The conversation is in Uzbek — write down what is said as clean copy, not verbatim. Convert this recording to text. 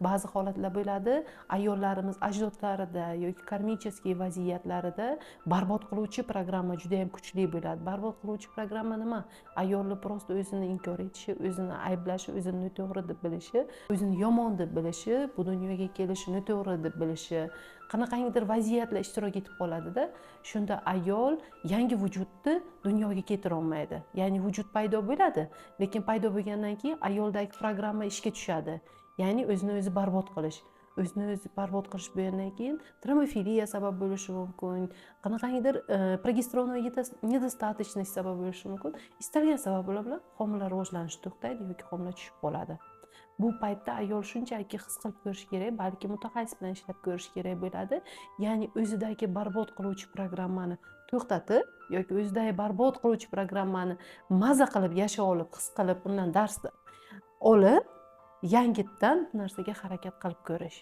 Ba'zi holatlar bo'ladi, ayollarimiz ajdodlarida yoki кармический vaziyatlarida barbod qiluvchi programma juda yam kuchli bo'ladi. Barbod qiluvchi programma nima? Ayolni просто o'zini inkor etishi, o'zini ayblashi, o'zini noto'g'ri deb bilishi, o'zini yomon deb bilishi, bu dunyoga kelishi noto'g'ri deb bilishi, qanaqangidir vaziyatlar ishtirok etib qoladida. Shunda ayol yangi vujudni dunyoga keltirolmaydi. Ya'ni vujud paydo bo'ladi, lekin paydo bo'lgandan keyin ayoldagi programma ishga tushadi, ya'ni o'zini o'zi barbod qilish. O'zini o'zi barbod qilish bo'lgandan keyin trombofiliya sabab bo'lishi mumkin, qanaqangidir прогестероновая недостаточность sabab bo'lishi mumkin. Istalgan sabablar bilan homila rivojlanishi to'xtaydi yoki homila tushib qoladi. Bu paytda ayol shunchaki his qilib ko'rishi kerak, balki mutaxassis bilan ishlab ko'rish kerak bo'ladi. Ya'ni o'zidagi barbod qiluvchi programmani to'xtatib yoki o'zidagi barbod qiluvchi programmani maza qilib yashay olib, his qilib, undan dars olib, yangitdan bu narsaga harakat qilib ko'rish.